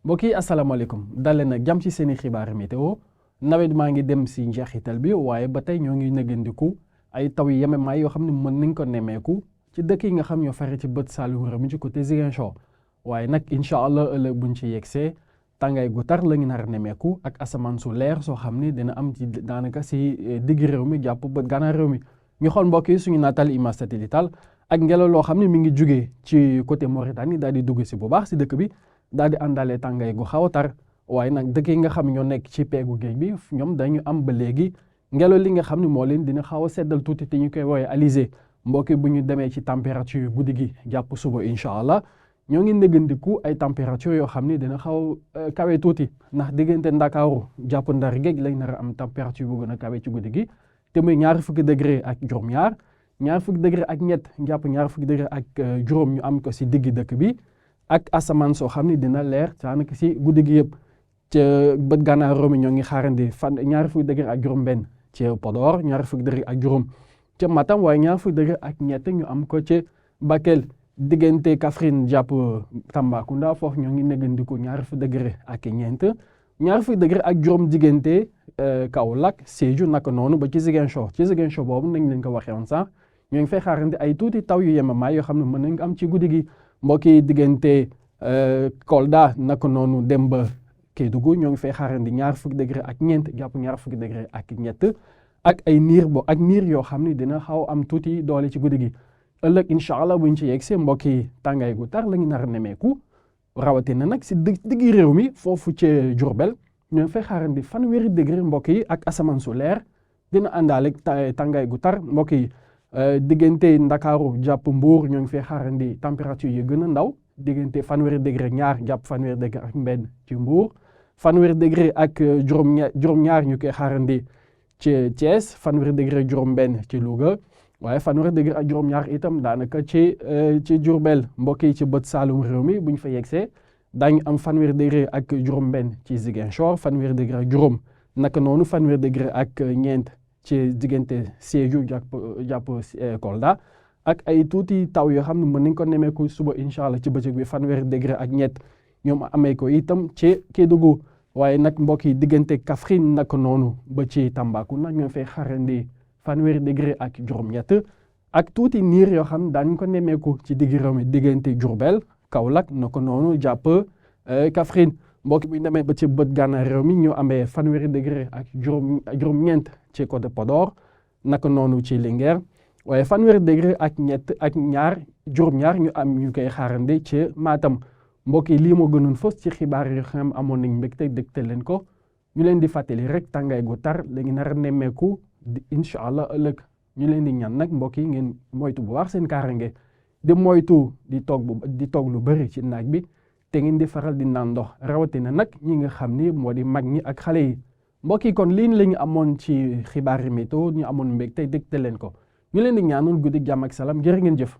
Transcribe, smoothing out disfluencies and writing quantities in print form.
mbokk yi asalaamaaleykum dalee nag jàmm ci seeni xibaar météo nawet maa ngi dem si njeexital bi waaye ba tey ñoo ngi nëggandiku ay taw yi yememaay yoo xam ne mën nañ ko nemmeeku ci dëkk yi nga xam ñoo fare ci bët Saalum réew mi ci côté Ziguinchor waaye nag incha allah ëllëg buñ ci yegsee tàngaay gu tar la ñu nar a nemmeeku ak asamaan su leer soo xam ni dina am ci daanaka si digg réew mi jàpp bët gànnaar réew mi ñu xool mbokk yi suñu natal image satellitale ak ngelaw loo xam ne mi ngi jugee ci côté Mauritanie daal di dugg si bu baax si dëkk bi daal di àndaale tàngaay gu xaw a tar waaye nag dëkk yi nga xam ñoo nekk ci peegu géej bi ñoom dañu am ba léegi ngelaw li nga xam ne moo leen dina xaw a seddal tuuti te ñu koy woowee alizé mbokki bu ñu demee ci température guddi gi jàpp suba incha allah ñoo ngi néggandiku ay température yoo xam ne dina xaw kawe tuuti ndax diggante Ndakaaru jàpp Ndar géej lañ nar a am température bu gën a kawe ci guddi gi te muy ñaar fukki degré ak juróom-ñaar ñaar fukki degré ak ñett jàpp ñaar fukki degré ak juróom ñu am ko si digg dëkk bi ak asamaan soo xam ne dina leer daanaka si guddi gi yëpp ca bët gànnaar réew mi ñoo ngi xaarandi fan ñaar fukki degré ak juróom-benn ci Podor ñaar fukki degré ak juróom ca Matam waaye ñaar fukki degré ak ñett ñu am ko ca Bakel diggante Kaffrine jàpp Tambacounda foofu ñoo ngi néggandiku ñaar fukki degré ak ñeent ñaar fukki degré ak juróom diggante Kaolack Sédhiou naka noonu ba ci Ziguinchor boobu nañ leen ko waxee woon sax ñoo ngi fay xaarandi ay tuuti taw yu yemamaay yoo xam ne mën nañ am ci guddi gi mbokk yi diggante Kolda naka noonu dem ba Kédougou ñoo ngi fay xaarandi ñaar fukki degré ak ñeent jàpp ñaar fukki degré ak ñett ak ay niir yoo xam ne dina xaw am tuuti doole ci guddi gi ëllëg incha allah buñ ci yegsee mbokk yi tàngaay gu tar la ñu nar a nemeeku rawatina nag si diggi réew mi foofu ca Diourbel ñoo ngi fay xaarandi fanweeri degré mbokk yi ak asamaan su leer dina àndaale tàngaay gu tar mbokk yi diggante Ndakaaru jàpp Mbuur ñoo ngi fay xaarandi température yi gën a ndaw diggante fanweeri degré ñaar jàpp fanweeri degré ak benn ci Mbuur fanweeri degré ak juróom-ñaar ñu koy xaarandi ci Thiès fanweeri degré juróom-benn ci Louga waaye fanweeri degré ak juróom-ñaar itam daanaka ci Diourbel mbokk yi ci bët Saalum réew mi bu ñu fa yegsee daañu am fanweeri degré ak juróom-benn ci Ziguinchor fanweeri degré ak juróom naka noonu fanweeri degré ak ñeent ci diggante Sédhiou jàpp Kolda ak ay tuuti taw yoo xam ne mën nañ ko nemeeku suba incha allah ci bëccëg bi fanweeri degré ak ñett ñoom amee ko itam ci Kédougou waaye nag mbokk yi diggante Kaffrine naka noonu ba ci Tambacounda ñoo fay xaarandi fanweeri degré ak juróom-ñett ak tuuti niir yoo xam ne daañu ko nemeeku ci digg réew mi diggante Diourbel Kaolack naka noonu jàpp Kaffrine mbokk bi ñu demee ba ci bët gànnaar réew mi ñoo amee fanweeri degré ak juróom-ñeent ci côté Podor naka noonu ci Linguère waaye fanweeri degré ak ñett ak juróom-ñaar ñu koy xaarandi ci Matam mbokk yi lii moo gënoon fës ci xibaar yi xam amoon nañ mbégte dégtal leen ko ñu leen di fàttali rek tàngaay gu tar léegi nar a nemmeeku incha allah ëllëg ñu leen di ñaan nag mbokk yi ngeen moytu bu baax seen kaarange di moytu di toog lu bëri ci naaj bi te ngeen di faral di naan ndox rawatina nag ñi nga xam ni moo di mag ñi ak xale yi mbokk yi kon lii la ñu amoon ci xibaar yi météo ñu amoon mbégte dégtal leen ko ñu leen di ñaanoon guddi jàmm ak salaam jërë ngeen jëf.